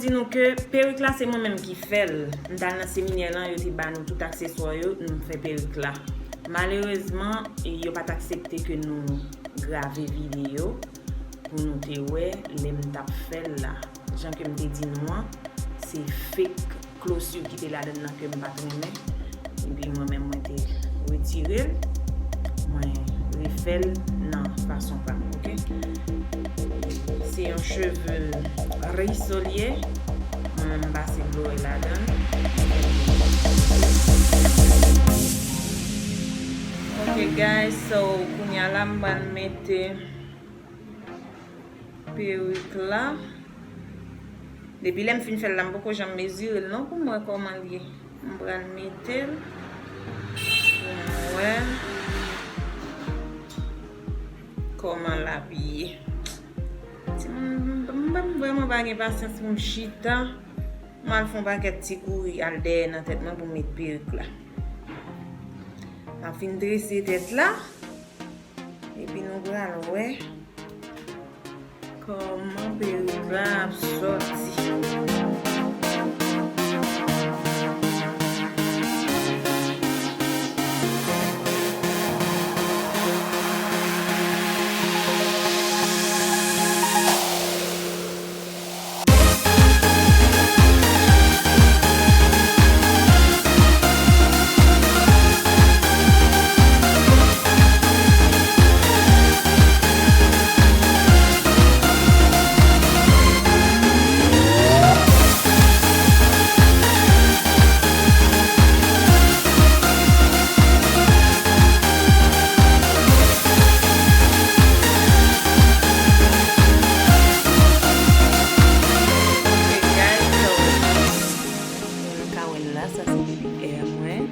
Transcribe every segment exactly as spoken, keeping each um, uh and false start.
Di nou ke perik la se mwen menm ki fè l. M t al nan seminè lan, yo te ba nou tout akseswa yo, nou fè perik la. Malerezman, yo pa t aksepte ke nou grave videyo pou nou te wè lè m t ap fè l la. Jan ke m te di nou an, se fake closure ki te ladann nan ke m pa t renmen. Epi mwen menm mwen te retire l. Mwen refè l nan fason pa m, oke? Se yon cheve riso l ye. Mwen menm m pase blowè ladann. Ok guys, so kounye a la m pral mete perik la. Depi lè m fin fè l la, m poko janm mezire l non pou m wè kòman l ye. M pral mete l pou m wè kòman l ap ye. Timoun, m, m, m vrèman pa gen pasyans pou m chita. M al fè yon pakèt ti kouri al dèyè nan tèt mwen pou m met perik la. M ap fin trese tèt la. Epi nou pral wè kòman perik la ap sòti. Ou ka wè l la, sa se bebe air mwen.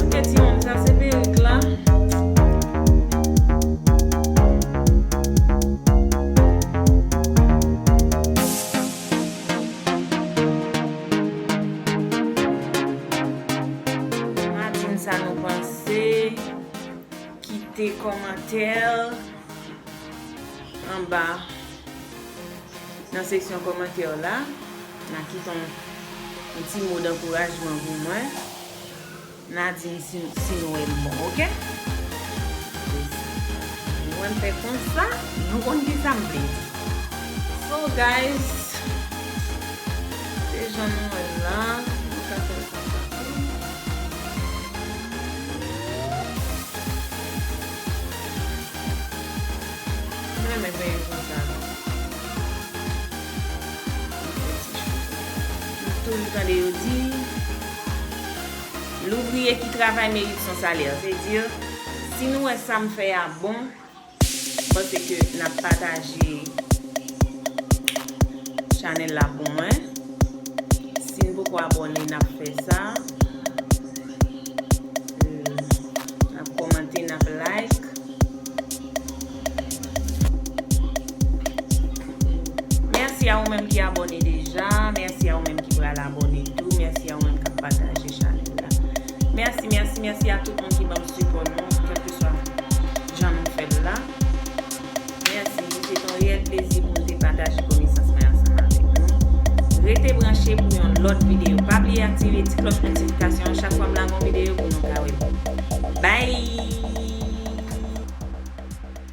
Ok, timoun, sa se perik la. Ann di m sa nou panse. Kite kòmantè anba nan seksyon kòmantè la. N a kite yon, yon ti mo dankourajman pou mwen. N a di m si, si nou wè l bon, ok? Nou wè m fè konsa, nou konn kisa m vle di. So, guys, se jan nou wè l la, nou ka fè l konsa tou. M renmen penyen konsa. M toujou tande yo di, louvriye ki travay merit son salè. Se di, si nou wè sa m fè a bon, m panse ke n ap pataje chanèl la pou mwen. Si n poko abòne, n ap fè sa. N ap kòmante, n ap like. Mèsi a ou menm ki abòne deja. Mèsi a ou menm ki pral abòne tou. Mèsi a ou menm k ap pataje chanèl la. Mèsi, mèsi, mèsi a tout moun ki ban m sipò nou, kèlkeswa jan nou fè l la. Mèsi, se te yon reyèl plezi pou m te pataje konesans mwen ansanm avèk nou. Rete branche pou yon lòt videyo. Pa bliye aktive ti klòch notifikasyon an chak fwa m lage yon videyo pou nou ka wè l. Bye!